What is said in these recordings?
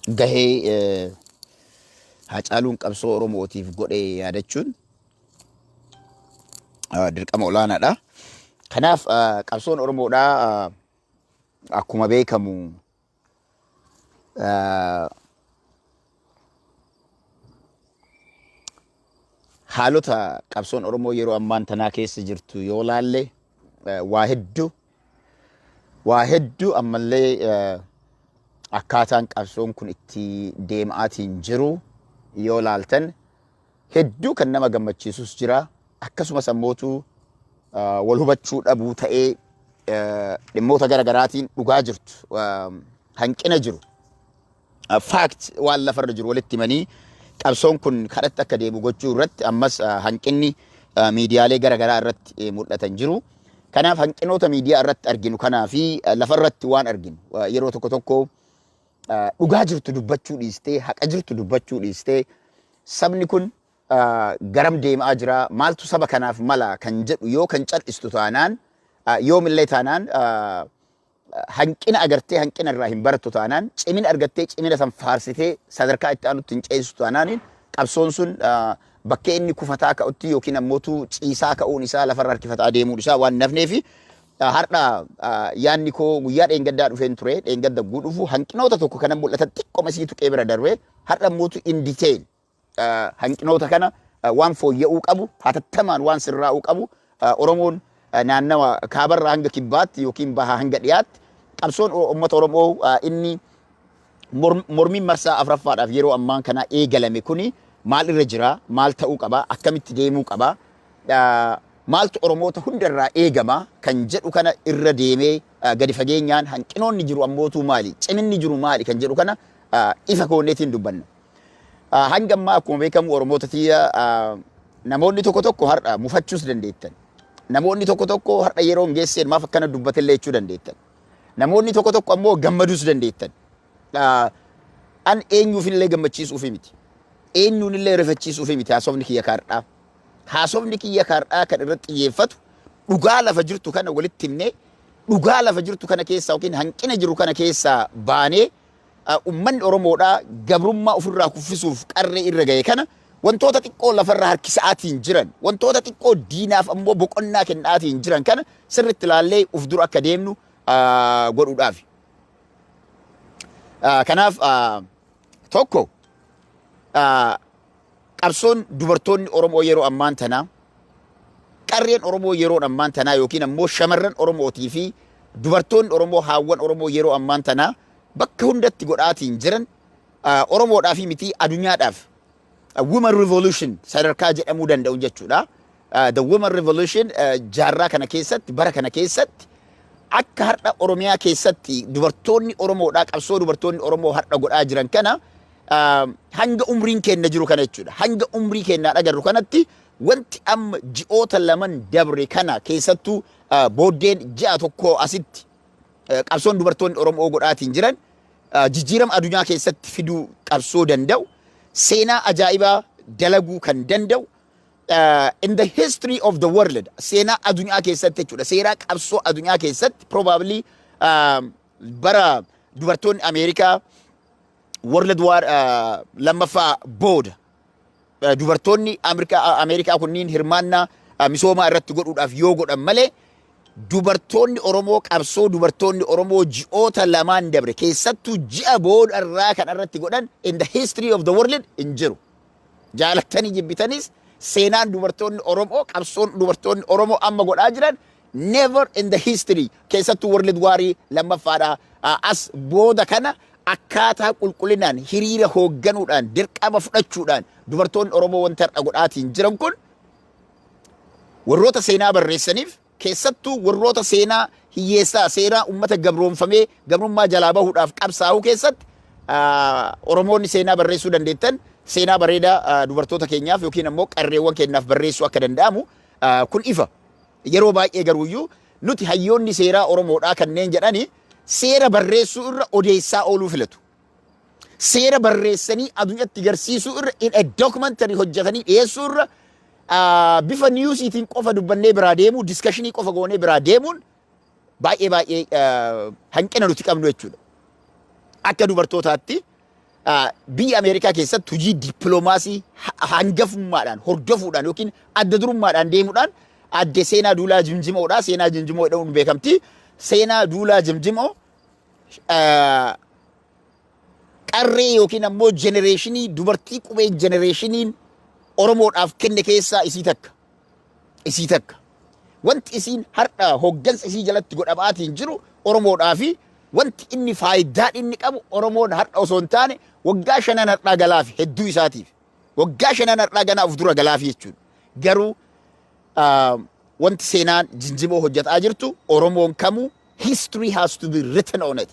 Gahee Haacaaluun qabsoo Oromootiif godhe yaadachuun dirqama olaanaadha. Kanaaf qabsoon Oromoodhaa akkuma beekamu haalota qabsoon Oromoo yeroo ammaan tanaa keessa jirtu yoo laalle, waa hedduu waa hedduu ammallee akkaataan qabsoon kun itti deemaatiin jiru yoo laaltan hedduu kan nama gammachiisus jira. Akkasumas ammootu wal hubachuu dhabuu ta'ee dhimmoota gara garaatiin dhugaa jirtu, hanqina jiru, fact waan lafarra jiru walitti himanii qabsoon kun kadhatti akka deemu gochuu irratti ammas hanqinni miidiyaalee gara garaa irratti mul'atan jiru. Kanaaf hanqinoota miidiyaa irratti arginu kanaa fi lafarratti waan arginu yeroo tokko tokko dhugaa jirtu dubbachuu dhiistee, haqa jirtu dubbachuu dhiistee, sabni kun garam deemaa jira, maaltu saba kanaaf mala kan jedhu yoo kan cal'istu taanaan, yoomillee taanaan hanqina agartee hanqina irraa hin barattu taanaan, cimina argattee cimina san faarsitee sadarkaa itti aanutti hin ceesistu taanaan, qabsoon sun bakkee inni kufataa ka'utti yookiin ammootu ciisaa ka'uun isaa lafarra harkifataa deemuun isaa waan nafneefi har'a yaanni koo guyyaa dheengaddaa dhufeen ture. Dheengadda guu dhufu hanqinoota tokko kana mul'atan xiqqoma sii tuqee bira darbee, har'a ammootu in detail hanqinoota kana, waan fooyya'uu qabu, hatattamaan waan sirraa'uu qabu, Oromoon naannawa kaabarraa hanga kibbaatti yookiin bahaa hanga dhiyaatti qabsoon uummata Oromoo inni mormiin marsaa afuraffaadhaaf yeroo ammaan kana eegalame kuni maal irra jira, maal ta'uu qaba, akkamitti deemuu qaba, maaltu Oromoota hundarraa eegama kan jedhu kana irra deemee gadi fageenyaan hanqinoonni jiru ammootuu maali, ciminni jiru maali kan jedhu kana ifa kooneetiin dubbanna. Hanga ammaa akkuma beekamu, Oromoota tiyya, namoonni tokko tokko har'a mufachuus dandeettan. Namoonni tokko tokko har'a yeroo hin geesseen maaf akkana dubbatillee jechuu dandeettan. Namoonni tokko tokko ammoo gammaduus dandeettan. An eenyuufillee gammachiisuufi miti. Eenyuunillee rifachiisuufi miti haasofni kiyya kaardhaa. Haasofni kiyya kaardhaa kan irratti xiyyeeffatu dhugaa lafa jirtu kana walitti himnee, dhugaa lafa jirtu kana keessaa yookiin hanqina jiru kana keessaa baanee, uummanni Oromoodhaa gabrummaa ofirraa kuffisuuf qarree irra gahe kana wantoota xiqqoo lafarra harkisa'aatiin jiran, wantoota xiqqoo diinaaf ammoo boqonnaa kennaatiin jiran kana sirriitti ilaallee uf dura akka deemnu godhuudhaaf. Kanaaf tokko qabsoon dubartoonni Oromoo yeroo ammaan tanaa, qarreen Oromoo yeroo ammaan tanaa yookiin ammoo shamarran Oromootii fi dubartoonni Oromoo, haawwan Oromoo yeroo ammaan tanaa bakka hundatti godhaatiin jiran Oromoodhaaf miti, addunyaadhaaf women revolution sadarkaa jedhamuu danda'u jechuudha. The women revolution jaarraa kana keessatti, bara kana keessatti akka har'a Oromiyaa keessatti dubartoonni Oromoodhaa qabsoo dubartoonni Oromoo har'a godhaa jiran kana hanga umriin keenya jiru kana jechuudha. Hanga umrii keenyaa agarru kanatti wanti amma ji'oota laman dabre kana keessattuu booddeen ji'a tokko asitti qabsoon dubartoonni Oromoo godhaatiin jiran jijjiirama addunyaa keessatti fiduu qabsoo danda'u, seenaa ajaa'ibaa dalaguu kan danda'u, in the history of the world, seenaa addunyaa keessatti jechuudha, seenaa qabsoo addunyaa keessatti probably bara dubartoonni Ameerikaa World War lammaffaa booda dubartoonni Ameerikaa kunniin hirmaannaa misoomaa irratti godhuudhaaf yoo godhan malee, dubartoonni Oromoo qabsoo dubartoonni Oromoo ji'oota lamaan dabre keessattuu ji'a booda irraa kan irratti godhan in the history of the world hin jiru. Jaalattanii jibbitanis seenaan dubartoonni Oromoo, qabsoon dubartoonni Oromoo amma godhaa jiran never in the history, keessattuu World War lammaffaadha as booda kana akkaataa qulqullinaan hiriira hoogganuudhaan, dirqama fudhachuudhaan dubartoonni Oromoo wanta har'a godhaatiin jiran kun warroota seenaa barreessaniif, keessattuu warroota seenaa hiyyeessaa, seenaa ummata gabroonfamee gabrummaa jalaa bahuudhaaf qabsaa'uu keessatti Oromoonni seenaa barreessuu dandeettan seenaa bareedaa dubartoota keenyaaf yookiin ammoo qarreewwan keenyaaf barreessuu akka danda'amu kun ifa. Yeroo baay'ee garuuyyuu nuti hayyoonni seeraa Oromoodhaa kanneen jedhani seera barreessuu irra odeessaa ooluu filatu. Seera barreessanii addunyaatti garsiisuu irra, in a documentary hojjetanii dhiyeessuu irra, bifa newsiitiin qofa dubbannee biraa deemuu, discussionii qofa goonee biraa deemuun baay'ee baay'ee hanqina nuti qabnu jechuudha. Akka dubartootaatti Biyya Ameerikaa keessatti hojii dippiloomaasii hangafummaadhaan hordofuudhaan yookiin adda durummaadhaan deemuudhaan adde Seenaa Duulaa Jimjimoodha. Seenaa Jimjimoo jedhamuun beekamti. Seenaa Duulaa Jimjimoo qarree yookiin ammoo generation dubartii qubee generationiin Oromoodhaaf kenne keessaa isii takka. Isii takka. Wanti isiin har'a hoggansa isii jalatti godhamaatiin jiru Oromoodhaa fi wanti inni faayidaa inni qabu Oromoon har'a osoo hin taane waggaa 5n har'aa galaafi hedduu isaatiif. Waggaa 5n har'aa ganaa of dura galaafi jechuudha. Garuu wanti Seenaan Jinjimoo hojjetaa jirtu Oromoon kamuu history has to be written on it.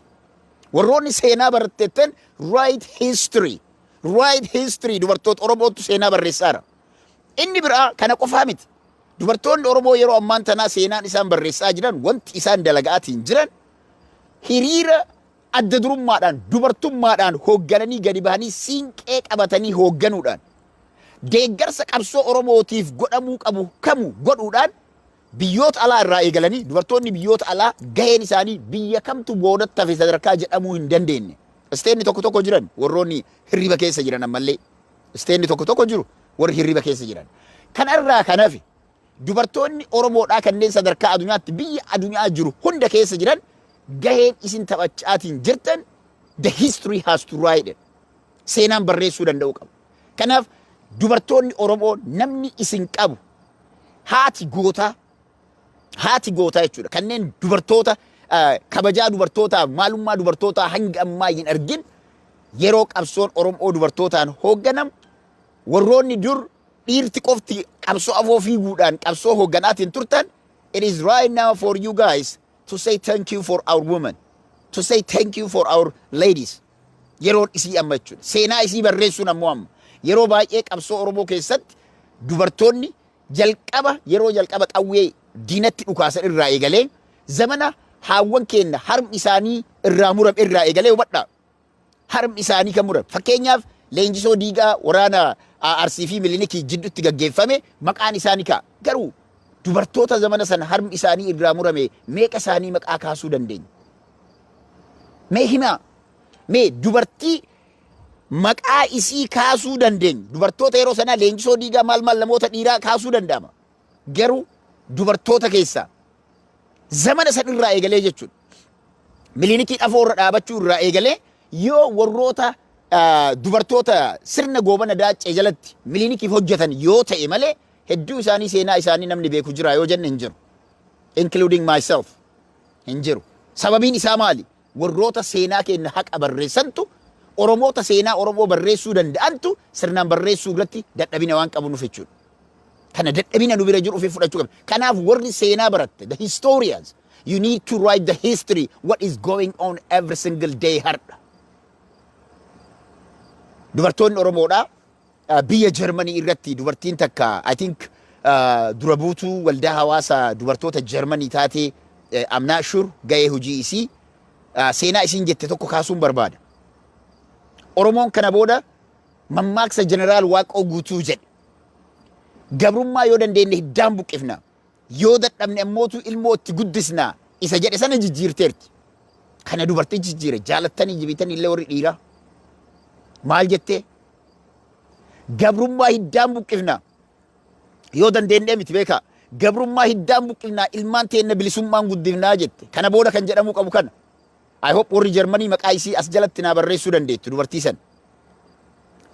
Warroonni seenaa baratteettan, write history. Write history. Dubartoota Oromootu seenaa barreessaara. Inni biraa kana qofaa miti. Dubartoonni Oromoo yeroo ammaan tanaa seenaan isaan barreessaa jiran, wanti isaan dalagaatiin jiran, hiriira adda durummaadhaan dubartummaadhaan hooggananii gadi bahanii siinqee qabatanii hoogganuudhaan, deeggarsa qabsoo Oromootiif godhamuu qabu kamu godhuudhaan, biyyoota alaa irraa eegalanii dubartoonni biyyoota alaa gaheen isaanii biyya kamtu boodatti hafe sadarkaa jedhamuu hin dandeenye. Stateni tokko tokko jiran warroonni hirriba keessa jiran ammallee. Stateni tokko tokko jiru warri hirriba keessa jiran. Kanarraa kan hafe dubartoonni Oromoodhaa kanneen sadarkaa addunyaatti biyya addunyaa jiru hunda keessa jiran gaheen isin taphachaatiin jirtan, the history has to write it. Seenaan barreessuu danda'uu qaba. Kanaaf dubartoonni Oromoo namni isin qabu haati gootaa, haati gootaa jechuudha. Kanneen dubartoota kabajaa dubartootaa, maalummaa dubartootaa hanga ammaa hin argin, yeroo qabsoon Oromoo dubartootaan hoogganamu, warroonni dur dhiirti qofti qabsoo afoo fiiguudhaan qabsoo hoogganaatiin turtan, it is right now for you guys to say thank you for our women, to say thank you for our ladies. Yeroon isii amma jechuudha. Seenaa isii barreessuun ammoo amma. Yeroo baay'ee qabsoo Oromoo keessatti dubartoonni jalqaba yeroo jalqaba qawwee diinatti dhukaasan irraa eegalee, zamana haawwan keenya harmi isaanii irraa murame irraa eegalee, hubadhaa. Harmi isaanii kan murame. Fakkeenyaaf, Leenjisoo Diigaa waraana Arsii fi Milinikii jidduutti gaggeeffame maqaan isaanii ka'a. Garuu dubartoota zamana sana harmi isaanii irraa murame meeqa isaanii maqaa kaasuu dandeenya? Mee himaa. Mee dubartii maqaa isii kaasuu dandeenya? Dubartoota yeroo sanaa Leenjisoo Diigaa maal maal namoota dhiiraa kaasuu danda'ama. Garuu dubartoota keessaa zamana san irraa eegalee jechuudha. Milinikii afoo irra dhaabachuu irraa eegalee yoo warroota dubartoota sirna Goobana Daaccee jalatti Milinikiif hojjetan yoo ta'e malee hedduu isaanii seenaa isaanii namni beeku jira yoo jenne hin jiru. Including myself, hin jiru. Sababiin isaa maali? Warroota seenaa keenya haqa barreessantu, Oromoota seenaa Oromoo barreessuu danda'antu sirnaan barreessuu irratti dadhabina waan qabu nuuf jechuudha. Kana dadhabina nu bira jiru ofii fudhachuu qabna. Kanaaf warri seenaa baratte, the historians, you need to write the history, what is going on every single day har'a. Dubartoonni Oromoodhaa biyya Jarmanii irratti dubartiin takka, I think, dura buutuu waldaa hawaasaa dubartoota Jarmanii taatee, I'm not sure gahee hojii isii, seenaa isiin jette tokko kaasuun barbaada. Oromoon kana booda mammaaksa Jeneraal Waaqoo Guutuu jedhe. Gabrummaa yoo dandeenye hiddaan buqqifna. Yoo dadhabne ammootu ilmoo itti guddisna isa jedhe sana jijjiirteerti. Kana dubartii jijjiire, jaalattanii jibitanii illee warri dhiiraa. Maal jettee? Gabrummaa hiddaan buqqifna. Yoo dandeenyee miti, beekaa. Gabrummaa hiddaan buqqifnaa, ilmaan teenna bilisummaan guddifnaa jette. Kana booda kan jedhamuu qabu kana. I hope warri Jarmanii maqaa isii as jalatti naa barreessuu dandeettu dubartii san.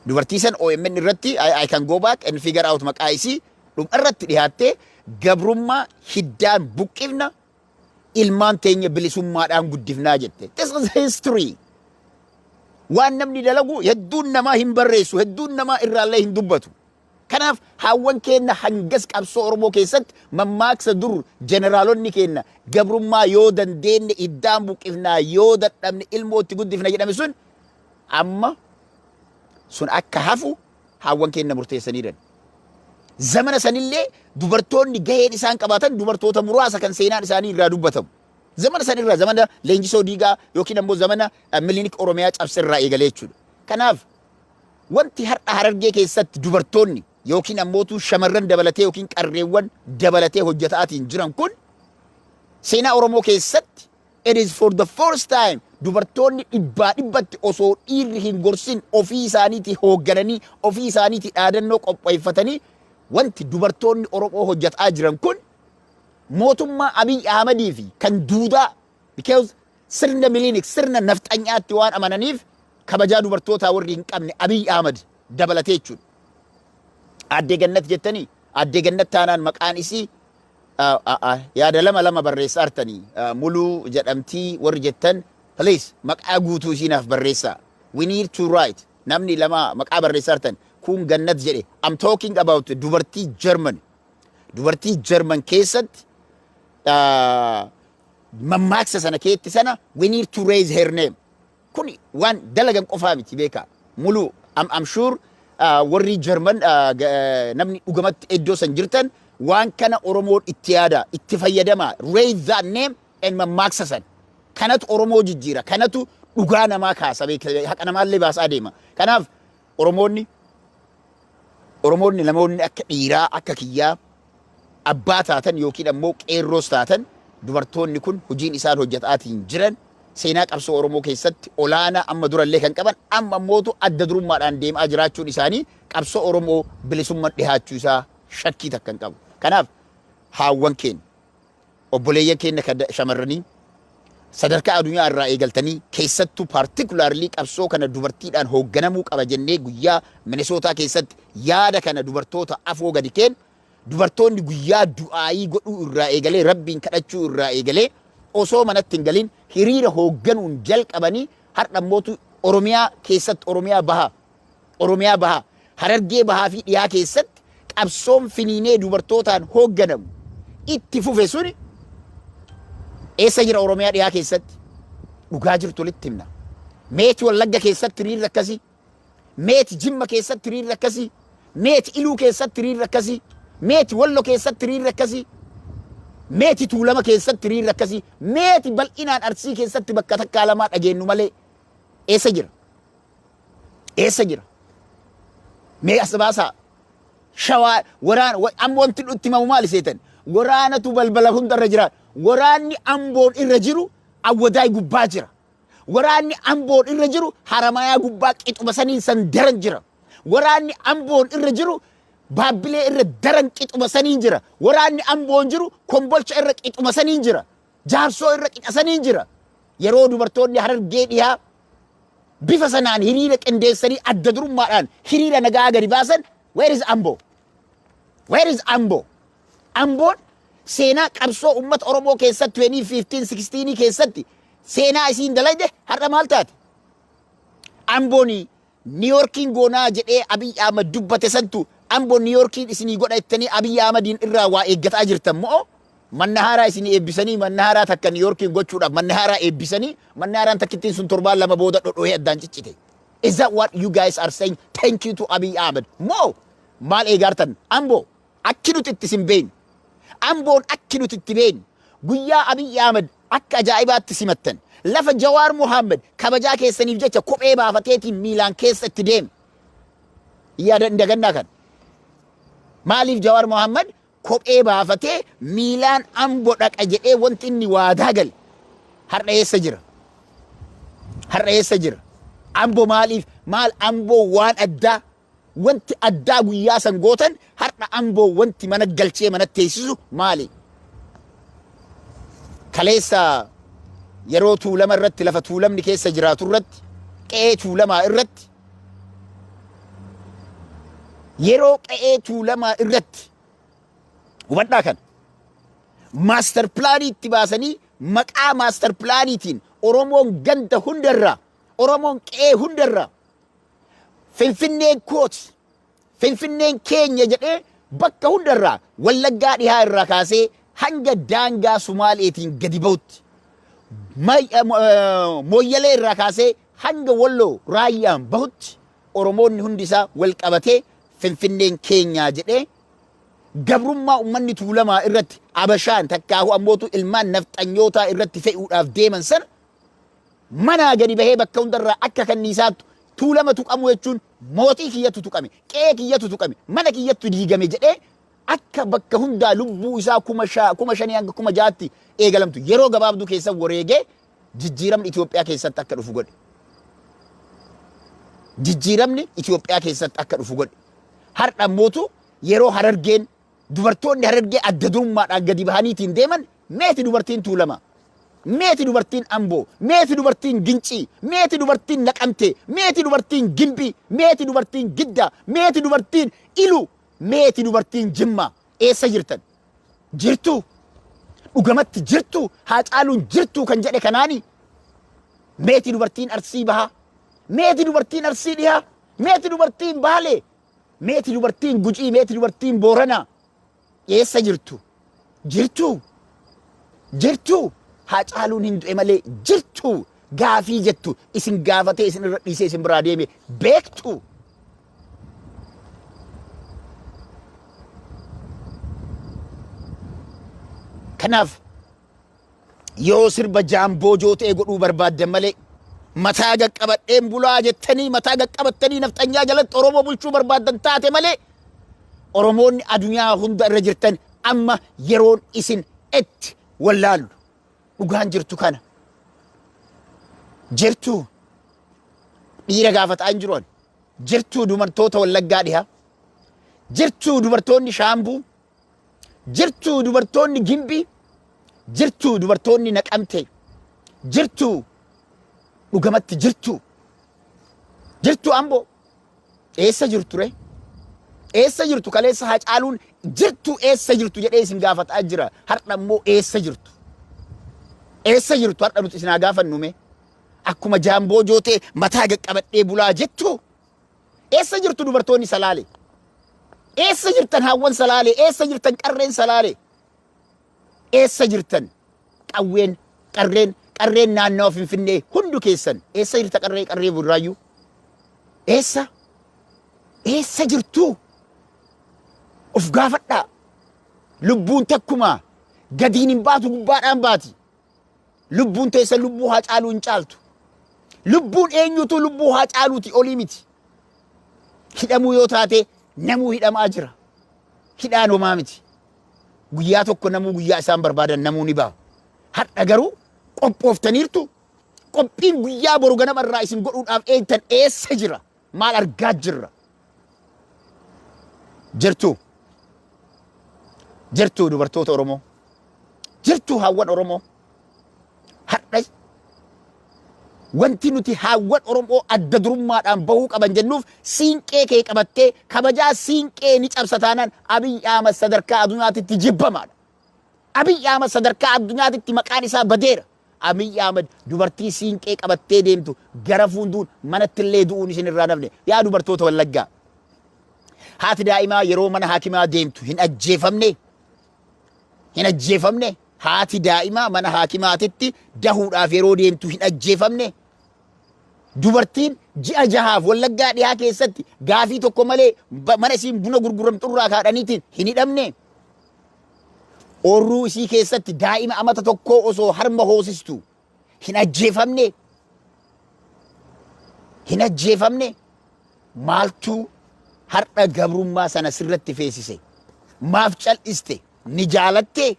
Dubartii san OMN irratti I can go back and figure out maqaa isii. Dhuma irratti dhiyaattee gabrummaa hiddaan buqqifna, ilmaan teenya bilisummaadhaan guddifnaa jette. This is history. Waan namni dalagu hedduun namaa hin barreessu, hedduun namaa irraallee hin dubbatu. Kanaaf haawwan keenya hangas qabsoo Oromoo keessatti mammaaksa dur jeneraalonni keenya gabrummaa yoo dandeenye iddaan buqqifnaa, yoo dadhabne ilmoo itti guddifna jedhame sun amma sun akka hafu haawwan keenya murteessanii jiran. Zamana sanillee dubartoonni gaheen isaan qabaatan dubartoota muraasa kan seenaan isaanii irraa dubbatamu. Zamana sanirraa, zamana Leenjisoo Diigaa yookiin ammoo zamana Milinik Oromiyaa cabse irraa eegalee jechuudha. Kanaaf wanti har'a Harargee keessatti dubartoonni yookiin ammootu shamarran dabalatee yookiin qarreewwan dabalatee hojjetaatiin jiran kun seenaa Oromoo keessatti it is for the first time. Dubartoonni dhibbaa dhibbatti osoo dhiirri hin gorsin ofii isaaniitii hooggananii, ofii isaaniitii dhaadannoo qopheeffatanii, wanti dubartoonni Oromoo hojjetaa jiran kun mootummaa Abiy Ahmadii fi kan duudaa, because sirna Milinik, sirna nafxanyaatti waan amananiif, kabajaa dubartootaa warri hin qabne Abiy Ahmad dabalatee jechuudha. Addee Gannat jettanii, Addee Gannat taanaan maqaan isii yaada lama lama barreessaa artanii, Muluu jedhamtii warri jettan, please maqaa guutuu isiinaaf barreessaa. We need to write. Namni lama maqaa barreessaa artan kun Gannat jedhe. I'm talking about dubartii German. Dubartii German keessatti mammaaksa sana keetti sana, we need to raise her name. Kun waan dalagan qofaa miti, beekaa. Muluu, I'm sure warri German namni dhugamatti iddoo san jirtan waan kana Oromoon itti yaada, itti fayyadama, raise that name and mammaaksa san. Kanatu Oromoo jijjiira, kanatu dhugaa namaa kaasa, haqa namaallee baasaa deema. Kanaaf Oromoonni namoonni akka dhiiraa akka kiyyaa abbaa taatan yookiin ammoo qeerroos taatan, dubartoonni kun hojiin isaan hojjetaatiin jiran seenaa qabsoo Oromoo keessatti olaanaa amma durallee kan qaban, amma ammootu adda durummaadhaan deemaa jiraachuun isaanii qabsoo Oromoo bilisummaan dhihaachuu isaa shakkii takka hin qabu. Kanaaf haawwan keenya, obboleeyyan keenya kan shamarranii, sadarkaa addunyaa irraa eegaltanii, keessattuu particularly qabsoo kana dubartiidhaan hoogganamuu qaba jennee guyyaa Minisootaa keessatti yaada kana dubartoota afoo gadi kennu, dubartoonni guyyaa du'aayii godhuu irraa eegalee, Rabbiin kadhachuu irraa eegalee, osoo manatti hin galin hiriira hoogganuun jalqabanii, har'a ammootu Oromiyaa keessatti, Oromiyaa bahaa, Harargee Bahaa fi Dhiyaa keessatti qabsoon finiinee dubartootaan hoogganamu itti fufe suni eessa jira? Oromiyaa Dhiyaa keessatti dhugaa jirtu walitti himna. Meeti Wallagga keessatti hiriirri akkasii, meeti Jimma keessatti hiriirri akkasii, meeti Iluu keessatti hiriirri akkasii, meeti Wallo keessatti hiriirri akkasii, meeti Tuulama keessatti hiriirri akkasii, meeti bal'inaan Arsii keessatti bakka takkaa lamaa dhageenyu malee eessa jira? Eessa jira? Mee as baasaa. Shawaa waraan amma wanti nutti himamu maali seetan? Waraanatu balbala hundarra jira. Waraanni Amboon irra jiru Awwadaay gubbaa jira. Waraanni Amboon irra jiru Haramayaa gubbaa qixuma saniin san daran jira. Waraanni Amboon irra jiru Baabbilee irra daran qixuma saniin jira. Waraanni Amboon jiru Kombolcha irra qixuma saniin jira. Jaarsoo irra qixa saniin jira. Yeroo dubartoonni Harargee Dhiyaa bifa sanaan hiriira qindeessanii adda durummaadhaan hiriira nagaa gadi baasan, where is Ambo? Where is Ambo? Amboon seenaa qabsoo uummata Oromoo keessatti 2015 16 keessatti seenaa isiin dalagde har'a maal taate? Amboon Niiyorkiin goonaa jedhee Abiy Ahmad dubbate santu Amboon Niiyorkiin isinii godha jettanii Abiy Ahmadiin irraa waa eeggataa jirtan moo, manna haaraa isinii eebbisanii, manna haaraa takka Niiyorkiin gochuudhaaf manna haaraa eebbisanii, manna haaraan takkittiin sun torbaan 2 booda dhodhohee addaan ciccite? Is that what you guys are saying? Thank you to Abiy Ahmed. Moo maal eegaartan? Amboo akki nuti itti isin beeknu. Amboon akki nuti itti beeknu. Guyyaa Abiy Ahmed akka ajaa'ibaatti simattan. Lafa Jawaar Muhammad kabajaa keessaniif jecha kophee baafateetiin miilaan keessa itti deeme. Yaada hin dagannaa kana. Maaliif Jawaar Muhammad kophee baafatee miilaan Ambo dhaqa jedhee wanti inni waadaa gale har'a eessa jira? Har'a eessa jira? Ambo maaliif maal Amboo waan addaa, wanti addaa guyyaa san gootan, har'a Amboo wanti mana galchee mana teessisu maali? Kaleessa yeroo Tuulama irratti, lafa Tuulamni keessa jiraatu irratti, qe'ee Tuulamaa irratti, yeroo qe'ee Tuulamaa irratti, hubadhaa kana, master planii itti baasanii, maqaa master planiitiin Oromoon ganda hundarraa, Oromoon qe'ee hundarraa Finfinneen kooti, Finfinneen keenya jedhee bakka hundarraa, Wallaggaa Dhihaa irraa kaasee hanga daangaa Sumaaleetiin gadi bahutti, Mooyyalee irraa kaasee hanga Walloo Raayyaan bahutti, Oromoonni hundi isaa wal qabatee Finfinneen keenyaa jedhee gabrummaa uummanni Tuulamaa irratti Abashaan takkaahu ammootu ilmaan nafxanyootaa irratti fe'uudhaaf deeman sana manaa gadi bahee bakka hundarraa akka kanniisaattu Tuulama tuqamu jechuun mootii kiyyatu tuqame, qe'ee kiyyatu tuqame, mana kiyyattu diigame jedhee akka bakka hundaa lubbuu isaa 5,000 hanga 6,000tti eegalamtu yeroo gabaabduu keessa wareegee. Jijjiiramni Itoophiyaa keessatti akka dhufu godhe. Jijjiiramni Itoophiyaa keessatti akka dhufu godhe. Har'a ammootu yeroo Harargeen dubartoonni Harargee adda durummaadhaan gadi bahaniitiin deeman, meeti dubartiin Tuulamaa? Meeti dubartiin Amboo? Meeti dubartiin Gincii? Meeti dubartiin Naqamtee? Meeti dubartiin Gimbii? Meeti dubartiin Giddaa? Meeti dubartiin Iluu? Meeti dubartiin Jimmaa? Eessa jirtan? Jirtuu? Dhugamatti jirtuu? Haacaaluun jirtuu kan jedhe kanaani? Meeti dubartiin Arsii Bahaa? Meeti dubartiin Arsii Dhihaa? Meeti dubartiin Baalee? Meeti dubartiin Gujii? Meeti dubartiin Booranaa? Eessa jirtu? Jirtuu? Jirtuu? Haacaaluun hin du'e malee jirtuu? Gaafii jettu isin gaafatee isin irra dhiisee isin biraa deeme beektuu? Kanaaf yoo sirba jaamboo jootee godhuu barbaaddan malee, mataa gaqqabadheen bulaa jettanii mataa gaqqabattanii nafxanyaa jalatti Oromoo bulchuu barbaaddan taate malee, Oromoonni adunyaa hunda irra jirtan amma yeroon isin itti wallaallu dhugaan jirtu kana. Jirtuu dhiira gaafataa hin jiru ani. Jirtuu dubartoota Wallaggaa Dhihaa? Jirtuu dubartoonni Shaambuu? Jirtuu dubartoonni Gimbii? Jirtuu dubartoonni Naqamtee? Jirtuu dhugamatti jirtuu? Jirtuu Amboo? Eessa jirtu ree? Eessa jirtu? Kaleessa Hacaaluun jirtu eessa jirtu jedhee isin gaafataa jira. Har'a immoo eessa jirtu? Eessa jirtu har'a nuti isin haa gaafannu mee? Akkuma jaamboo jootee mataa gaqqabadhee bulaa jettu? Eessa jirtu dubartoonni Salaalee? Eessa jirtan haawwan Salaalee? Eessa jirtan qarreen Salaalee? Eessa jirtan qawween qarreen qarreen naannawa Finfinnee hundu keessan? Eessa jirta qarree qarree Burraayyuu? Eessa? Eessa jirtu? Of gaafadhaa. Lubbuun takkumaa gadiin hin baatu, gubbaadhaan baati. Lubbuun teessan lubbuu Haacaaluu hin caaltu. Lubbuun eenyutu lubbuu Haacaaluuti olii miti. Hidhamuu yoo taate namuu hidhamaa jira. Hidhaan homaa miti. Guyyaa tokko namuu guyyaa isaan barbaadan namuu ni ba'a. Har'a garuu qophooftaniirtu. Qophiin guyyaa boru ganama irraa isin godhuudhaaf eegtan eessa jira? Maal argaa jirra? Jirtuu? Jirtuu dubartoota Oromoo? Jirtuu haawwan Oromoo? Har'a wanti nuti haawwan Oromoo adda durummaadhaan bahuu qaban jennuuf, siinqee kee qabattee kabajaa siinqee ni cabsa taanaan Abiy Ahmad sadarkaa addunyaatitti jibbamaadha. Abiy Ahmad sadarkaa addunyaatitti maqaan isaa badeera. Abiy Ahmad dubartii siinqee qabattee deemtu gara fuunduun manatti illee du'uun isin irraa nafne. Yaa dubartoota Wallaggaa. Haati daa'imaa yeroo mana haakimaa deemtu hin ajjeefamne. Hin ajjeefamne. Haati daa'imaa mana haakimaatitti dahuudhaaf yeroo deemtu hin ajjeefamne. Dubartiin ji'a jahaaf Wallaggaa Dhihaa keessatti gaafii tokko malee mana isiin buna gurguramtu irraa kaadhaniitiin hin hidhamne. Oorruu isii keessatti daa'ima amata tokkoo osoo harma hoosistu hin ajjeefamne. Hin ajjeefamne. Maaltu har'a gabrummaa sana sirratti feesise? Maaf cal'iste? Ni jaalattee?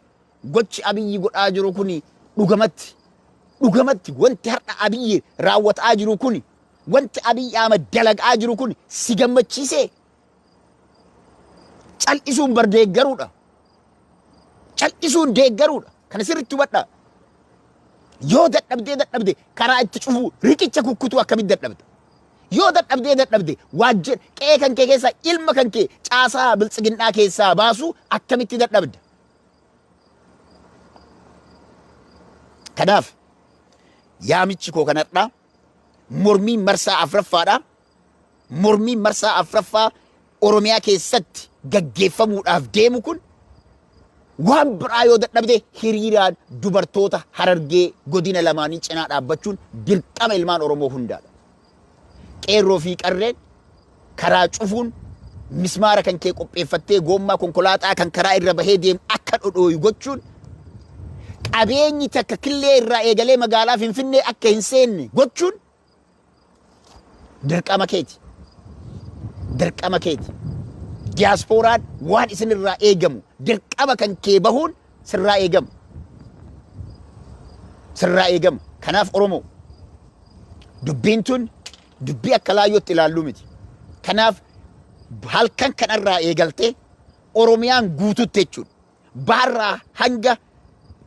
Gochi Abiyyi godhaa jiru kuni dhugamatti dhugamatti wanti har'a Abiyyi raawwataa jiru kuni, wanti Abiyyi Ahmad dalagaa jiru kun si gammachiisee? Cal'isuun bar deeggaruudha. Cal'isuun deeggaruudha. Kana sirriitti hubadhaa. Yoo dadhabdee dadhabde karaa itti cufuu, riqicha kukkutuu akkamitti dadhabda? Yoo dadhabdee dadhabde waajjira qe'ee kan kee keessaa ilma kan kee caasaa biltsiginnaa keessaa baasuu akkamitti dadhabda? Kanaaf yaamichi koo kanadha. Mormiin marsaa afraffaadha. Mormiin marsaa afraffaa Oromiyaa keessatti gaggeeffamuudhaaf deemu kun, waan biraa yoo dadhabde hiriiraan dubartoota Harargee godina lamaanii cinaa dhaabbachuun dirqama ilmaan Oromoo hundaadha. Qeerroo fi qarreen karaa cufuun, mismaara kan kee qopheeffattee goommaa konkolaataa kan karaa irra bahee deemu akka dhodhooyu gochuun, qabeenyi takka killee irraa eegalee magaalaa Finfinnee akka hin seenne gochuun dirqama keeti. Dirqama keeti. Diyaaspooraan waan isin irraa eegamu, dirqama kan kee bahuun sirraa eegama. Sirraa eegama. Kanaaf Oromoo, dubbiin tun dubbii akka laayyootti ilaalluu miti. Kanaaf halkan kanarraa eegaltee Oromiyaan guututti jechuudha. Baharraa hanga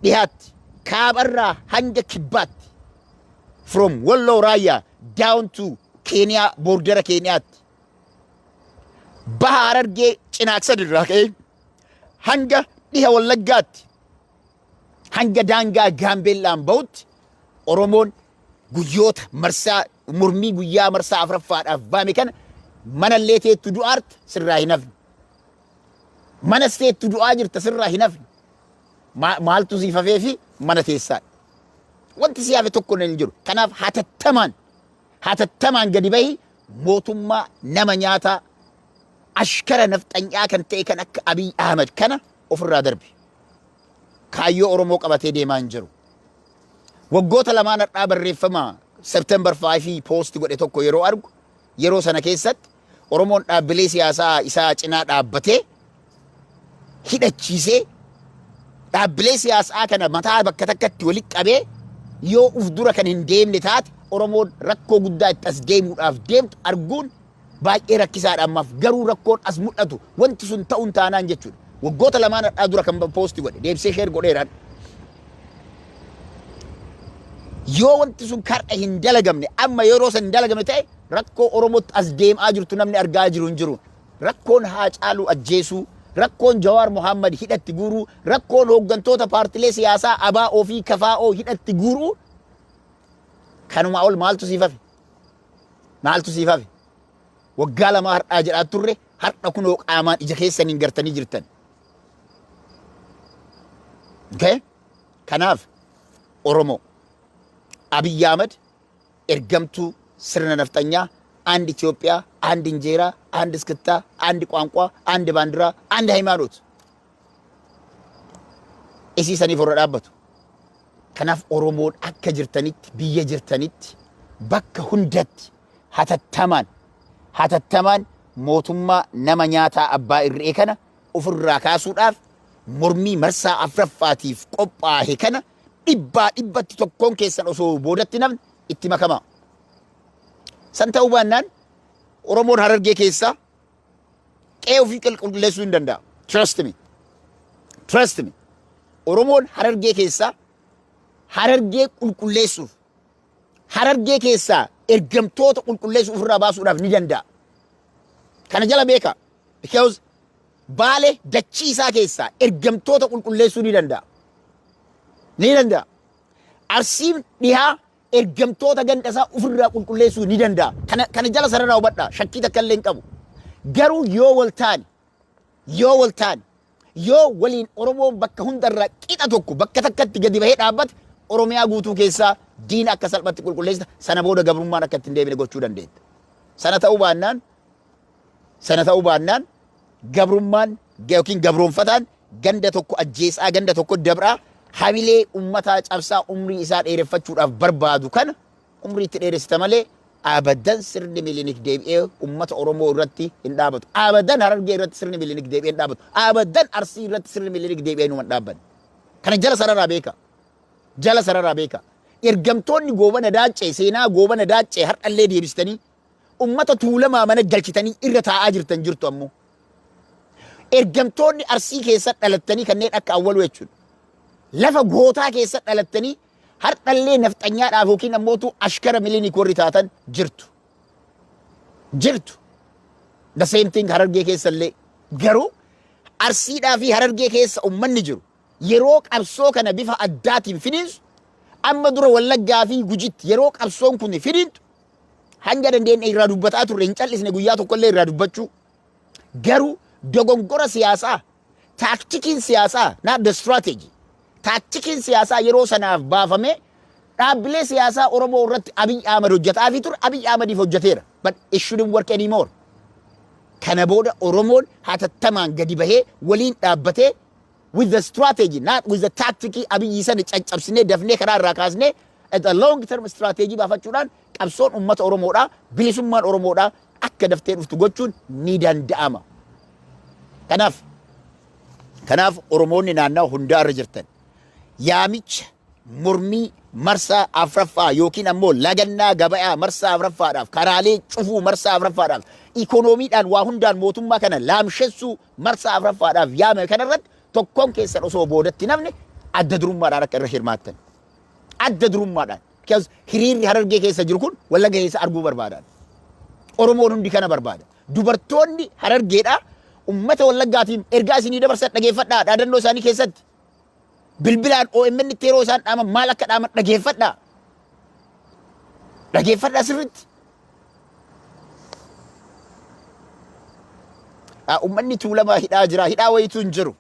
dhihaatti, kaabarraa hanga kibbaatti, from Walloo Raayyaa down to Keeniyaa, border Keeniyaatti, baha Harargee Cinaaksan irraa ka'ee hanga dhiha Wallaggaatti, hanga daangaa Gaambeellaan bahutti, Oromoon guyyoota marsaa mormii guyyaa marsaa afuraffaadhaaf baame kana manallee teettu du'aarta sirraa hin hafne. Mana teettu du'aa jirta, sirraa hin hafne. Maaltu siif hafee fi mana teessaa? Wanti si hafe tokko hin jiru. Kanaaf hatattamaan hatattamaan gadi bahi, mootummaa nama nyaataa ashkara nafxanyaa kan ta'e kan akka Abiy Ahmed kana ofirraa darbi. Kaayyoo Oromoo qabatee deemaa hin jiru. Waggoota 2n har'aa barreeffama September 5 post godhe tokko yeroo argu, yeroo sana keessatti Oromoon dhaabbilee siyaasaa isaa cinaa dhaabbatee hidhachiisee, dhaabbilee siyaasaa kana mataa bakka takkatti walitti qabee yoo uf dura kan hin deemne taate, Oromoon rakkoo guddaa itti as deemuudhaaf deemtu arguun baay'ee rakkisaadha ammaaf. Garuu rakkoon as mul'atu wanti sun ta'uun taanaan jechuudha. Waggoota 2n har'aa dura kan post godhe deebisee share godheeraan. Yoo wanti sun kar'a hin dalagamne, amma yeroo san hin dalagamne ta'e, rakkoo Oromootti as deemaa jirtu namni argaa jiru hin jiru. Rakkoon Haacaaluu ajjeesuu, rakkoon Jawaar Mohammad hidhatti guuruu, rakkoon hooggantoota paartilee siyaasaa ABO fi KFO hidhatti guuruu, kanuma ol maaltu siif hafe? Maaltu siif hafe? Waggaa 2 har'aa jedhaa turre, har'a kunoo qaamaan ija keessaniin gartanii jirtan. Okay? Kanaaf Oromoo, Abiyyi Ahmad ergamtuu sirna nafxanyaa, አንድ ኢትዮጵያ፣ አንድ እንጀራ፣ አንድ እስክስታ፣ አንድ ቋንቋ፣ አንድ ባንዲራ፣ አንድ ሃይማኖት isii saniif warra dhaabbatu. Kanaaf Oromoon akka jirtanitti, biyya jirtanitti, bakka hundatti hatattamaan hatattamaan mootummaa nama nyaataa abbaa irree kana ofirraa kaasuudhaaf mormii marsaa afuraffaatiif qophaa'e kana dhibbaa dhibbatti tokkoon keessan osoo boodatti namni itti makamaa. San ta'uu baannaan Oromoon Harargee keessaa qe'ee ofii qulqulleessuu hin danda'a. Trust me. Trust me. Oromoon Harargee keessaa Harargee qulqulleessuuf, Harargee keessaa ergamtoota qulqulleessuuf, ofirraa baasuudhaaf ni danda'a. Kana jala beeka. Because Baale dachii isaa keessaa ergamtoota qulqulleessuu ni danda'a. Ni danda'a. Arsiin dhihaa ergamtoota ganda isaa ofirraa qulqulleessuu ni danda'a. Kana jala sarara hubadhaa. Shakkii takka illee hin qabu. Garuu yoo wal taane, yoo wal taane, yoo waliin Oromoon bakka hundarraa qixa tokko bakka takkatti gadi bahee dhaabbate, Oromiyaa guutuu keessaa diina akka salphatti qulqulleessita. Sana booda gabrummaan akka ittiin deebine gochuu dandeetta. Sana ta'uu baannaan gabrummaan yookiin gabroonfataan ganda tokko ajjeesaa, ganda tokko dabraa, hamilee ummataa cabsaa umrii isaa dheereffachuudhaaf barbaadu kana umrii itti dheeressita malee abadan sirni Milinik deebi'ee ummata Oromoo irratti hin dhaabatu. Abadan Harargee irratti sirni Milinik deebi'ee hin dhaabatu. Abadan Arsii irratti sirni Milinik deebi'ee numa hin dhaabbanne. Kana jala sararaa beeka. Jala sararaa beeka. Ergamtoonni Goobana Daaccee, seenaa Goobana Daaccee har'allee deebistanii ummata Tuulamaa mana galchitanii irra taa'aa jirtan jirtu ammoo. Ergamtoonni Arsii keessa dhalattanii kanneen akka Awwaluu jechuudha. Lafa gootaa keessa dhalattanii har'allee nafxanyaadhaaf yookiin ammootu ashkara Milinik warri taatan jirtu. Jirtu. The same thing Harargee keessa illee. Garuu Arsiidhaa fi Harargee keessa ummanni jiru yeroo qabsoo kana bifa addaatiin finiinsu, amma dura Wallaggaa fi Gujitti yeroo qabsoon kun finiintu hanga dandeenye irraa dubbataa turre, hin callisne guyyaa tokkollee irraa dubbachuu. Garuu dogongora siyaasaa, taaktikiin siyaasaa, not the strategy, taaktikiin siyaasaa yeroo sanaaf baafame dhaabbilee siyaasaa Oromoo irratti Abiy Ahmad hojjetaa fi ture, Abiy Ahmadiif hojjeteera. But it shouldn't work anymore. Kana booda Oromoon hatattamaan gadi bahee waliin dhaabbatee with the strategy, not with the tactic, Abiyyi sana caccabsinee dafnee karaa irraa kaasnee at a long term strategy baafachuudhaan qabsoon uummata Oromoodhaa, bilisummaan Oromoodhaa akka daftee dhuftu gochuun ni danda'ama. Kanaaf Oromoonni naannawa hundaa irra jirtan yaamicha Mormii marsaa afraffaa yookiin ammoo lagannaa gabayaa marsaa afraffaadhaaf, karaalee cufuu marsaa afraffaadhaaf, ikonoomiidhaan waa hundaan mootummaa kana laamshessuu marsaa afraffaadhaaf yaamame kanarratti tokkoon keessan osoo boodatti namni adda durummaadhaan akka irra hirmaattan. Adda durummaadhaan. Because hiriirri Harargee keessa jiru kun Wallagga keessa arguu barbaadan. Oromoon hundi kana barbaada. Dubartoonni Harargeedhaa ummata Wallaggaatiin ergaa isinii dabarsan dhageeffadhaa dhaadannoo isaanii keessatti. Bilbilaan OMN itti yeroo isaan dhaaman maal akka dhaaman dhageeffadhaa. Dhageeffadhaa sirriitti. Uummanni Tuulamaa hidhaa jira. Hidhaa wayitu hin jiru.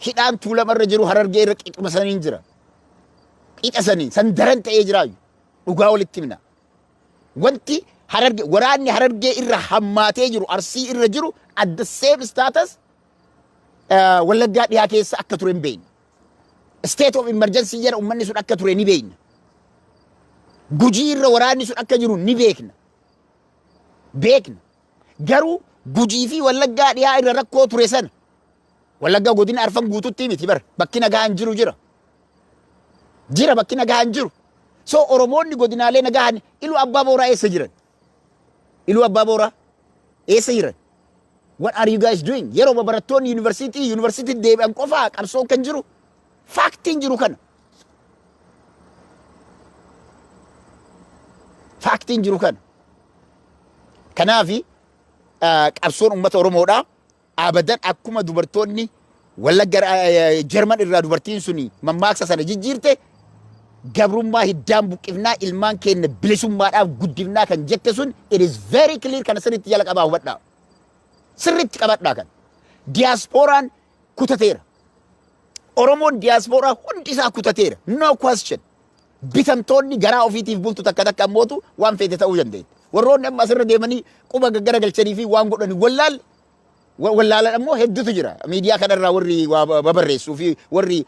Hidhaan Tuulama irra jiru Harargee irra qixuma saniin jira. Qixa saniin san daran ta'ee jiraayu. Dhugaa walitti himna. Wanti Harargee, waraanni Harargee irra hammaatee jiru, Arsii irra jiru at the same status Wallaggaa dhiyaa keessa akka ture hin beekna. State of emergency jala uummanni sun akka ture ni beekna. Gujii irra waraanni sun akka jiru ni beekna. Beekna. Garuu Gujii fi Wallaggaa dhiyaa irra rakkoo ture sana, Wallaggaa godina arfan guututti miti bar, bakki nagaa hin jiru jira. Jira, bakki nagaa hin jiru. So Oromoonni godinaalee nagaa Iluu Abbaa Booraa eessa jiran? Iluu Abbaa Booraa eessa jiran? What are you guys doing? Yeroo barattoonni yuunivarsiitii deebi'an qofaa qabsoon kan jiru, faaktiin jiru kana. Faaktiin jiru kana. Kanaafi qabsoon uummata Oromoodhaa abadan akkuma dubartoonni Wallagga Jarman irraa dubartiin suni mammaaksa sana jijjiirte, gabrummaa hiddaan buqqifnaa, ilmaan keenya bilisummaadhaaf guddifnaa kan jette sun, it is very clear. Kana sirriitti jala qabaa hubadhaa. Sirriitti qabadhaa kan. Diyaaspooraan kutateera. Oromoon diyaaspooraa hundi isaa kutateera. No question. Bitamtoonni garaa ofiitiif bultu takka takka ammootu waan feete ta'uu dandeetti. Warroonni amma asirra deemanii quba gaggara galchanii fi waan godhani wallaal wallaalan ammoo hedduutu jira. Miidiyaa kanarraa warri waa babarreessuu fi warri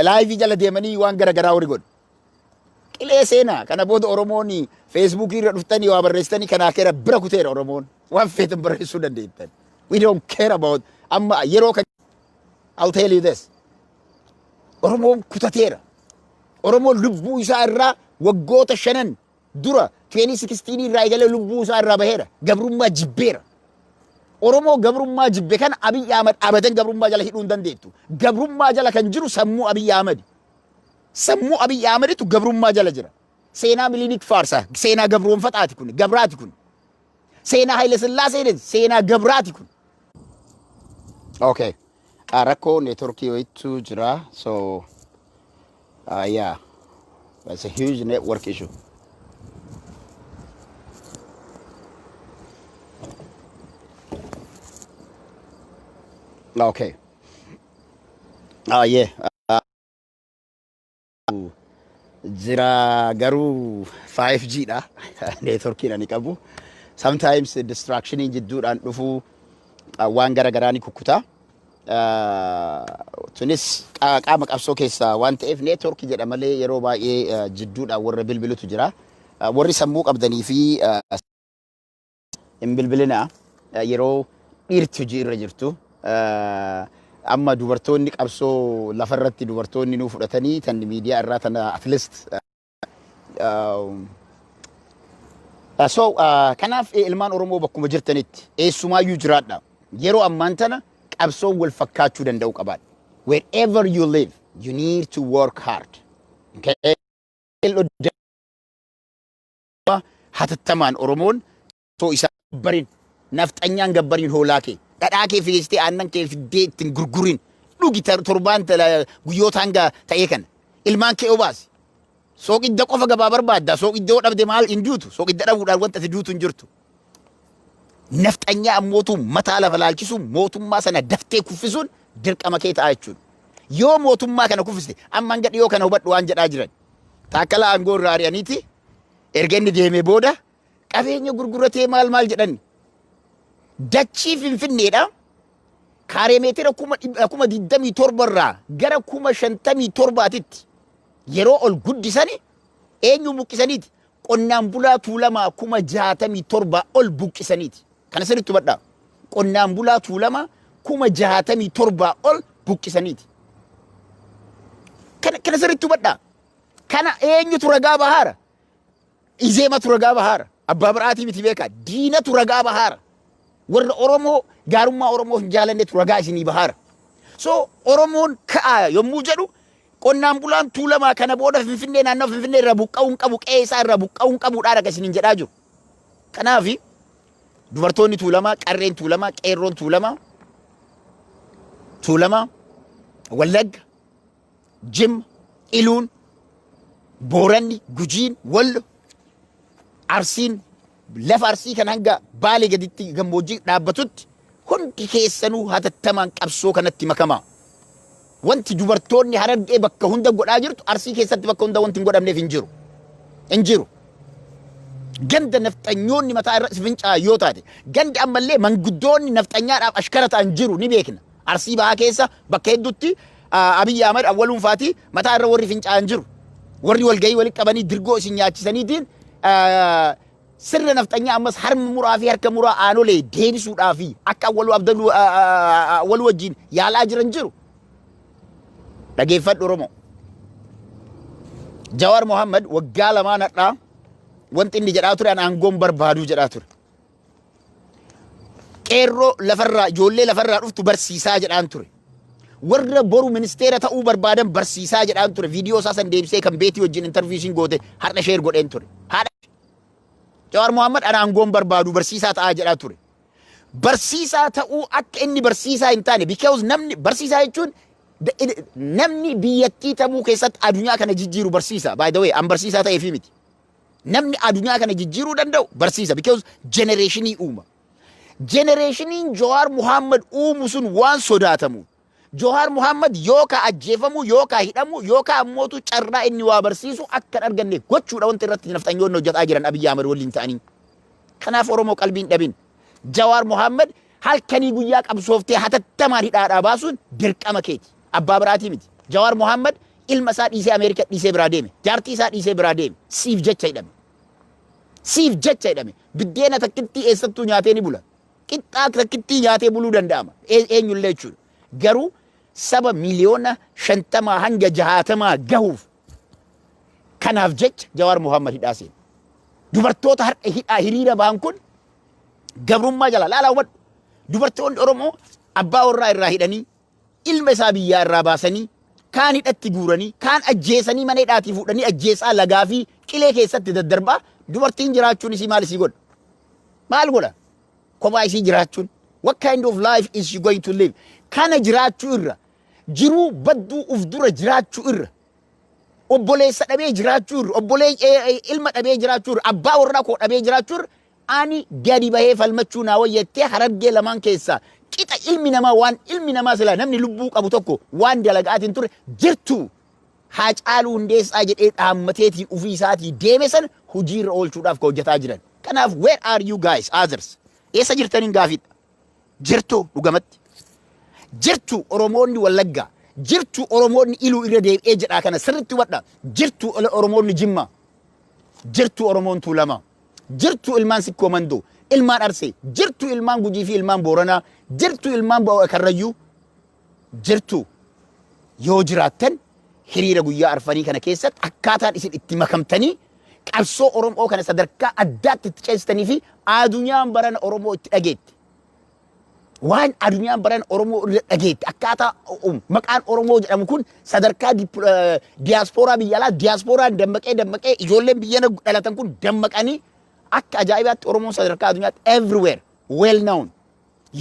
live jala deemanii waan gara garaa warri godhu. Qilee seenaa kana booda Oromoon Feesbuukii irra dhuftanii waa barreessitanii kanaa keera bira kuteera Oromoon. Waan feetan barreessuu dandeettan. We don't care about amma yeroo kan. I'll tell you this. Oromoon kutateera. Oromoon lubbuu isaa irraa waggoota 5n dura 2016 irraa eegalee lubbuu isaa irraa baheera. Gabrummaa jibbeera. Oromoo gabrummaa jibbe kana Abiy Ahmad abadan gabrummaa jala hidhuu hin dandeettu. Gabrummaa jala kan jiru sammuu Abiy Ahmad. Sammuu Abiy Ahmaditu gabrummaa jala jira. Seenaa Milinik faarsa. Seenaa gabroonfataati kun. Gabraati kun. Seenaa Haile Sillaasee, seenaa gabraati kun. Okay. Rakkoo networkii wayitu jira. So, yeah. That's a huge network issue. Okay. Yeah. Jira garuu 5G dha. Networkiin ani qabu. Sometimes distractioniin jidduudhaan dhufuu waan gara garaa ni kukkuta. Tunis qaama qabsoo keessaa waan ta'eef networkii jedha malee yeroo baay'ee jidduudhaan warra bilbilutu jira. Warri sammuu qabdanii fi hin bilbilinaa yeroo dhiirti hojii irra jirtu. Amma dubartoonni qabsoo lafarratti dubartoonni nuu fudhatanii tan miidiyaa irraa tana at least. So kanaaf ilmaan Oromoo bakkuma jirtanitti eessumaayyuu jiraadha. Yeroo ammaan tana qabsoon wal fakkaachuu danda'u qabaadha. Wherever you live, you need to work hard. Okay? Hatattamaan Oromoon soo isaa gabbarin, nafxanyaan gabbariin, hoolaa kee, dhadhaa kee figeessitee, aannan kee fiddee ittiin gurgurin, dhugi torbaan guyyoota hanga ta'ee kana ilmaan kee obaasi. Sooqidda qofa gabaa barbaadda. Sooqidda yoo dhabde maal hin duutu? Sooqidda dhabuudhaan wanta ati duutu hin jirtu. Nafxanyaa ammootu mataa lafa laalchisuun, mootummaa sana daftee kuffisuun dirqama kee ta'a jechuudha. Yoo mootummaa kana kuffiste, amma hanga dhiyoo kana hubadhu waan jedhaa jiran. Taakkalaa aangoo irraa ari'aniiti, erga inni deemee booda qabeenya gurguratee maal maal jedhan. Dachii Finfinneedha. Kaaree meetira 27,000 irraa gara 57,000tti yeroo ol guddisani eenyu buqqisaniiti? Qonnaan bulaa Tuulamaa 67,000 ol buqqisaniiti. Kana sirriitti hubadhaa. Qonnaan bulaa Tuulamaa 67,000 ol buqqisaniiti. Kana sirriitti hubadhaa. Kana eenyutu ragaa bahaara? Izeematu ragaa bahaara. Abbaa biraatii miti, beekaa. Diinatu ragaa bahaara. Warra Oromoo, gaarummaa Oromoo hin jaalannetu ragaa isinii bahaara. So Oromoon ka'aa yommuu jedhu, qonnaan bulaan Tuulamaa kana booda Finfinnee, naannoo Finfinnee irraa buqqa'uu hin qabu, qe'ee isaa irraa buqqa'uu hin qabuudhaan akka isiniin jedhaa jiru. Kanaafi dubartoonni Tuulamaa, qarreen Tuulamaa, qeerroon Tuulamaa, Tuulamaa, Wallagga, Jimma, Iluun, Booranni, Gujiin, Wallo, Arsiin, lafa Arsii kan hanga Baalee gaditti gammoojjii dhaabbatutti hundi keessanuu hatattamaan qabsoo kanatti makamaa. Wanti dubartoonni Harargee bakka hunda godhaa jirtu, Arsii keessatti bakka hunda wanti hin godhamneef hin jiru. Hin jiru. Ganda nafxanyoonni mataa irra fincaa'an yoo taate, gandi ammallee manguddoonni nafxanyaadhaaf ashkara ta'an jiru, ni beekna. Arsii Bahaa keessa bakka hedduutti Abiyyi Ahmad awwaluun faati mataa irra warri fincaa'an jiru. Warri walgahii walitti qabanii dirgoo isin nyaachisaniitiin sirna nafxanyaa ammas harma muraa fi harka muraa aanolee deebisuudhaa fi akka Awwaluu Abdaluu Awwaluu wajjin yaalaa jiran jiru. Dhageeffadhu Oromoo. Jawaar Mohammad waggaa 2n har'aa wanti inni jedhaa ture, an aangoon barbaaduu jedhaa ture. Qeerroo lafarraa, ijoollee lafarraa dhuftu barsiisaa jedhaan ture. Warra boru ministeera ta'uu barbaadan barsiisaa jedhaan ture. Viidiyoo isaa san deebisee kan beetii wajjin interview isiin goote har'a share godheen ture. Haadha Jawaar Mohammad ana aangoon barbaadu, barsiisaa ta'aa jedhaa ture. Barsiisaa ta'uu akka inni barsiisaa hin taane, because namni barsiisaa jechuun namni biyyattii tamuu keessatti addunyaa kana jijjiiru barsiisa. By the way, an barsiisaa ta'eefi miti. Namni addunyaa kana jijjiiruu danda'u barsiisa, because generationii uuma. Generationiin Jawaar Muhammad uumu sun waan sodaatamu. Jawaar Muhammad yookaan ajjeefamuu, yookaan hidhamuu, yookaan ammootu carraa inni waa barsiisu akka hin arganne gochuudha wanti irratti nafxanyoonni hojjetaa jiran Abiyyi Ahmad waliin ta'anii. Kanaaf Oromoo, qalbiin dhabin. Jawaar Muhammad halkanii guyyaa qabsooftee hatattamaan hidhaadhaa baasuun dirqama keeti. Abbaa biraatii miti. Jawaar Muhammad ilma isaa dhiisee Ameerikaa dhiisee biraa deeme. Jaartii isaa dhiisee biraa deeme. Siif jecha hidhame. Siif jecha hidhame. Biddeena takkittii eessattuu nyaatee ni bula. Qixxaa takkittii nyaatee buluu danda'ama. Eenyullee jechuudha. Garuu saba miliyoona 50 hanga 60 gahuuf kanaaf jecha Jawaar Muhammad hidhaa seene. Dubartoota har'a hidhaa hiriira ba'an kun gabrummaa jala laalaa hubadhu. Dubartoonni Oromoo abbaa warraa irraa hidhanii, ilma isaa biyyaa irraa baasanii, kaan hidhatti guuranii, kaan ajjeesanii, mana hidhaatii fuudhanii ajjeesaa lagaa fi qilee keessatti daddarbaa, dubartiin jiraachuun isii maal isii godha? Maal godha? Kophaa isii jiraachuun. What kind of life is she going to live? Kana jiraachuu irra, jiruu badduu uf dura jiraachuu irra, obboleessa dhabee jiraachuu irra, obbolee ilma dhabee jiraachuu irra, abbaa warraa koo dhabee jiraachuu irra, ani gadi bahee falmachuu naa wayyattee Harargee lamaan keessaa qixa ilmi namaa, waan ilmi namaa silaa namni lubbuu qabu tokko waan dalagaatiin ture jirtu, Haacaaluu Hundeessaa jedhee dhaammateetiin ofii isaatii deeme sana hojiirra oolchuudhaaf ka hojjetaa jiran. Kanaaf where are you guys, others? Eessa jirtaniin gaafiidha. Jirtu dhugamatti. Jirtu Oromoonni Wallaggaa. Jirtu Oromoonni Iluu, irra deebi'ee jedhaa, kana sirriitti hubadha. Jirtu Oromoonni Jimmaa. Jirtu Oromoon Tuulamaa. Jirtu ilmaan Sikkoo Mandoo. Ilmaan Arsee. Jirtu ilmaan Gujii fi ilmaan Booranaa. Jirtu ilmaan Karrayyuu. Jirtu. Yoo jiraattan, hiriira guyyaa arfanii kana keessatti akkaataan isin itti makamtanii qabsoo Oromoo kana sadarkaa addaatti itti ceesistanii fi adunyaan barana Oromoo itti dhageette. Waan adunyaan barana Oromoo irra dhageette, akkaataa maqaan Oromoo jedhamu kun sadarkaa diyaaspooraa biyya alaa, diyaasporaan dammaqee dammaqee, ijoolleen biyya dhalatan kun dammaqanii, akka ajaa'ibaatti Oromoon sadarkaa addunyaatti everywhere well known.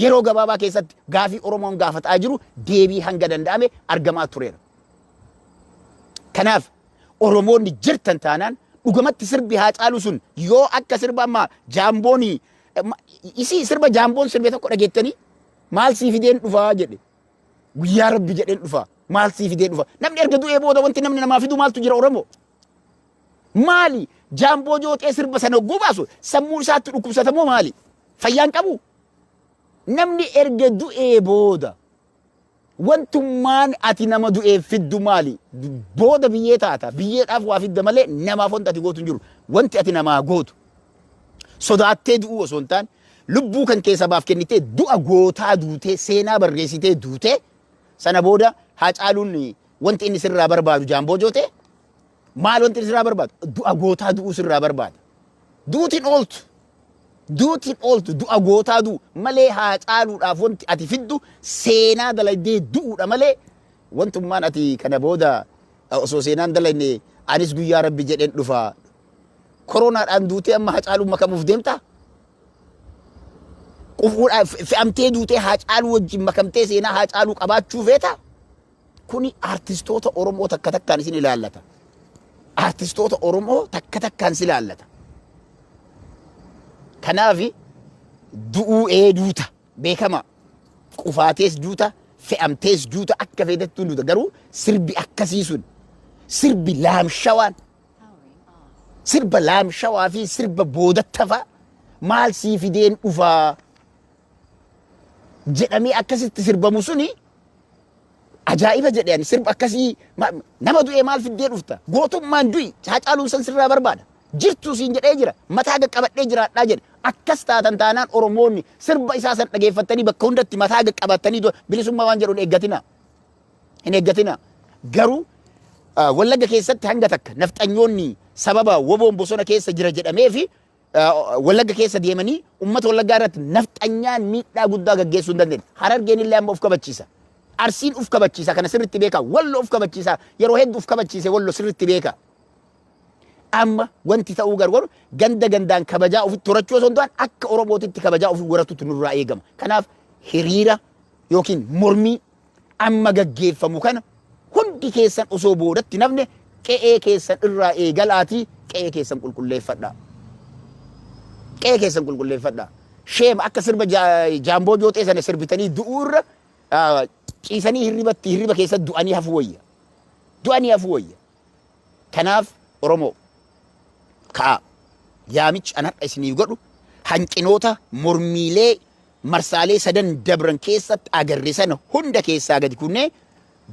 Yeroo gabaabaa keessatti gaafii Oromoon gaafataa jiru deebii hanga danda'ame argamaa tureera. Kanaaf Oromoonni jirtan taanaan, dhugamatti sirbi Haacaaluu sun yoo akka sirba ammaa Jaamboonii isii, sirba Jaamboon sirbe tokko dhageettanii, maal sii fideen dhufaa jedhe, guyyaa Rabbi jedheen dhufaa, maal sii fideen dhufa? Namni erga du'ee booda wanti namni namaa fidu maaltu jira, Oromoo? Maali? Jaamboo Jootee sirba sana hogguu baasu sammuu isaatti dhukkubsatamoo maali? Fayyaan qabu? Namni erga du'ee booda wantummaan ati nama du'eef fiddu maali? Booda biyyee taata. Biyyeedhaaf waa fidda malee namaaf wanti ati gootu hin jiru. Wanti ati namaa gootu, sodaattee du'uu osoo hin taane, lubbuu kan keessa baaf kennitee du'a gootaa duutee, seenaa barreessitee duutee, sana booda Haacaaluun Wanti inni sirraa barbaadu, Jaamboo Jootee, maal wanti inni sirraa barbaadu? Du'a gootaa du'uu sirraa barbaada. Duutiin ooltu. Duutiin ooltu, du'a gootaa du'u malee Haacaaluudhaaf wanti ati fiddu seenaa dalagdee du'uudha malee, wantummaan ati kana booda osoo seenaan dalagne anis guyyaa Rabbi jedheen dhufa. Koronaadhaan duutee amma Haacaaluun makamuuf deemtaa? Qufuudhaan fe'amtee duutee Haacaaluu wajjin makamtee seenaa Haacaaluu qabaachuu feetaa? Kuni artistoota Oromoo takka takkaan isin ilaallata. Artistoota Oromoo takka takkaan si ilaallata. Kanaaf du'uu ee duuta beekama. Qufaatees duuta, fe'amtees duuta, akka feetettuu duuta. Garuu sirbi akkasii sun, sirbi laamshawaan, sirba laamshawaa fi sirba boodattafaa maal sii fideen dhufaa jedhamee akkasitti sirbamu suni ajaa'iba jedhe ani. Sirba akkasii nama du'ee maal fiddee dhufta? Gootummaan du'i. Haacaaluun san sirraa barbaada. Jirtu siin jedhee jira, mataa qaqqabadhee jiraadhaa jedhe. Akkas taatan taanaan, Oromoonni sirba isaa san dhageeffattanii bakka hundatti mataa qaqqabattanii bilisummaa waan jedhu hin eeggatina, hin eeggatina. Garuu Wallagga keessatti hanga takka nafxanyoonni sababa WBOn bosona keessa jira jedhamee fi Wallagga keessa deemanii uummata Wallaggaa irratti nafxanyaan miidhaa guddaa gaggeessuu hin dandeenye. Harargeen illee amma of kabachiisa. Arsiin uf kabachiisa, kana sirriitti beeka. Wallo uf kabachiisa. Yeroo hedduu uf kabachiise Wallo, sirriitti beeka. Amma wanti ta'uu gargaaru ganda gandaan kabajaa ofitti horachuu osoo hin taane, akka Oromootitti kabajaa ofii horatutu nurraa eegama. Kanaaf hiriira yookiin mormii amma gaggeeffamu kana hundi keessan osoo boodatti nafne qe'ee keessan irraa eegalaatii qe'ee keessan qulqulleeffadhaa. Qe'ee keessan qulqulleeffadhaa. Sheema akka sirba Jaamboo Jootee sana sirbitanii du'uu irra ciisanii hirribatti hirriba keessatti du'anii hafuu wayya. Du'anii hafuu wayya. Kanaaf Oromoo, ka'a. Yaamichi an har'a isiniif godhu, hanqinoota mormiilee marsaalee sadan dabran keessatti agarre sana hunda keessaa gadi kunnee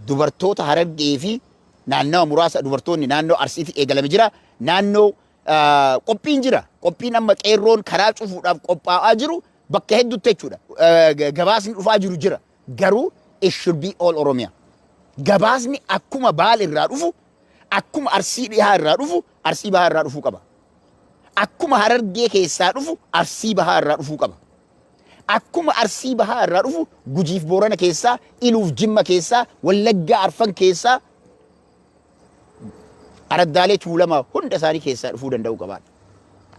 dubartoota Harargee fi naannawa muraasa, dubartoonni naannoo Arsiitti eegalame jira. Naannoo qophiin jira. Qophiin amma qeerroon karaa cufuudhaaf qophaa'aa jiru bakka hedduutti jechuudha. Gabaasni dhufaa jiru jira. Garuu it should be all Oromiyaa. Gabaasni akkuma Baal irraa dhufu, akkuma Arsii Dhihaa irraa dhufu, Arsii Bahaa irraa dhufuu qaba. Akkuma Harargee keessaa dhufu, Arsii Bahaa irraa dhufuu qaba. Akkuma Arsii Bahaa irraa dhufu, Gujiif Boorana keessaa, Iluuf Jimma keessaa, Wallaggaa Arfan keessaa, araddaalee Tuulamaa hunda isaanii keessaa dhufuu danda'uu qabaadha.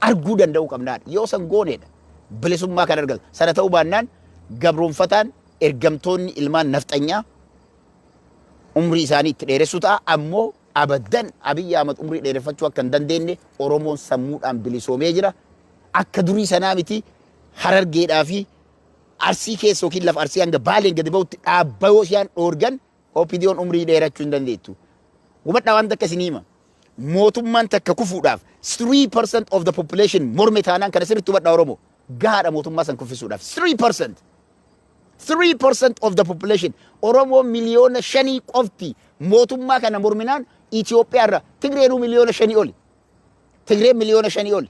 Arguu danda'uu qabnaadha. Yoo san gooneedha bilisummaa kan argatu. Sana ta'uu baannaan gabroonfataan ergamtoonni ilmaan nafxanyaa umrii isaanii itti dheeressuu ta'a. Ammoo abaddan Abiyyi Ahmad umrii dheereffachuu akka hin dandeenye Oromoon sammuudhaan bilisoomee jira. Akka durii sanaa miti. Harargeedhaa fi Arsii keessa yookiin lafa Arsii hanga Baaleen gadi ba'utti dhaabbayoo isaan dhoorgan OPDOn umrii dheerachuu hin dandeettu. Hubadhaa, waan takka isinii hima. Mootummaan takka kufuudhaaf 3% of the population morme taanaan, kana sirriitti hubadhaa Oromoo, gahaadha mootummaa san kuffisuudhaaf. 3%. 3% of the population, Oromoo 5 miliyoona qofti mootummaa kana morminaan Itoophiyaa irra Tigreenuu 5 miliyoona oli. Tigreen 5 miliyoona oli.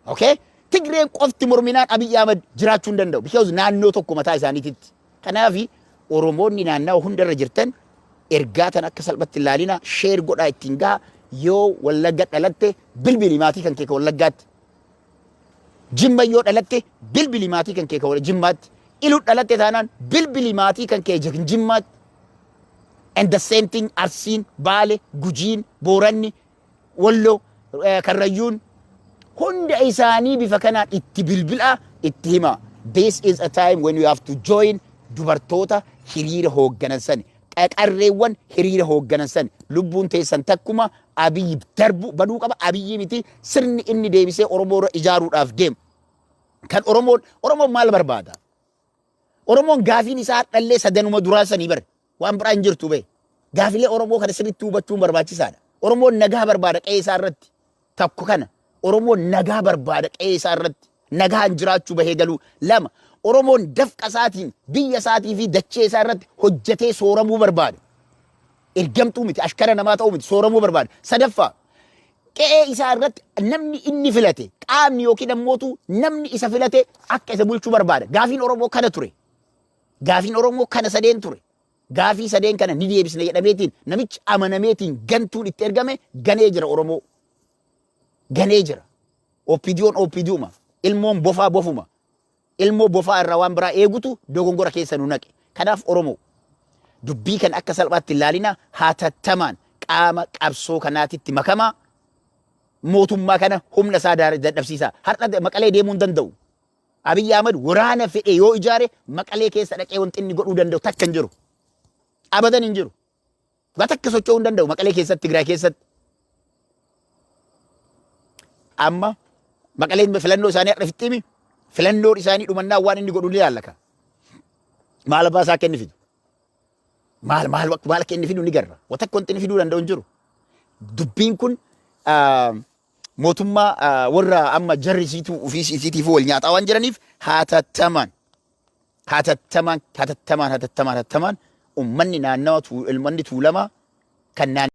Okay? Tigreen qofti morminaan Abiyyi Ahmad jiraachuu hin danda'u. Because naannoo tokko mataa isaaniititti. Kanaafi Oromoonni naannawa hundarra jirtan ergaa tan akka salphatti ilaalina, share godhaa, ittiin gaha. Yoo Wallagga dhalatte, bilbili maatii kan kee ka Wallaggaatti. Jimma yoo dhalatte, bilbili maatii kan kee ka Jimmaatti. Ilu dhalatte taanaan, bilbili maatii kan kee Jimmaatti. And the same thing Arsiin, Baale, Gujiin, Booranni, Wallo, Karrayyuun, hunda isaanii bifa kanaan itti bilbilaa, itti himaa. This is a time when you have to join dubartoota hiriira hoogganan sani. Qaqarreewwan hiriira hoogganan sani. Lubbuun teessan takkuma, Abiyyi darbu baduu qaba. Abiyyi miti, sirni inni deebisee Oromoo irra ijaaruudhaaf deemu. Kan Oromoon maal barbaada? Oromoon gaafiin isaa dhallee sadanuma duraa sanii bare. Waan biraa hin jirtu bee. Gaafilee Oromoo kana sirriitti hubachuun barbaachisaadha. Oromoon nagaa barbaada qe'ee isaa irratti. Tokko kana. Oromoon nagaa barbaada qe'ee isaa irratti. Nagaan jiraachuu, bahee galuu. Lama. Oromoon dafqa isaatiin biyya isaatii fi dachee isaa irratti hojjetee sooramuu barbaada. Ergamtuu miti, ashkara namaa ta'uu miti, sooramuu barbaada. Sadaffaa. Qe'ee isaa irratti namni inni filate, qaamni yookiin ammootu namni isa filate akka isa bulchuu barbaada. Gaafiin Oromoo kana ture. Gaafiin Oromoo kana sadeen ture. Gaafii sadeen kana ni deebisna jedhameetiin namichi amanameetiin gantuun itti ergame ganee jira Oromoo. Ganee jira. OPDOn OPDuma. Ilmoon bofaa bofuma. Ilmoo bofaa irraa waan biraa eegutu dogongora keessa nu naqe. Kanaaf Oromoo, dubbii kana akka salphaatti hin laalina, hatattamaan qaama qabsoo kanaatitti makamaa, mootummaa kana humna isaa dadhabsiisaa. Har'a Maqalee deemuu hin danda'u. Abiyyi Ahmad waraana fedhe yoo ijaare Maqalee keessa dhaqee wanti inni godhuu danda'u takka hin jiru. Abadan hin jiru. Waa takka socho'uu hin danda'u Maqalee keessatti, Tigraay keessatti. Amma Maqaleen filannoo isaanii har'a fixximi. Filannoon isaanii dhumannaa waan inni godhu ni ilaallaka. Maal abbaa isaa akka inni fidu. Maal maal maal akka inni fidu ni garra. Waa takka wanti inni fiduu danda'u hin jiru. Dubbiin kun mootummaa warra amma jarri isiituu ofii isiitiifuu wal nyaataa waan jiraniif hatattamaan hatattamaan hatattamaan hatattamaan hatattamaan ummanni naannawa ilmanni Tuulamaa kan naannoo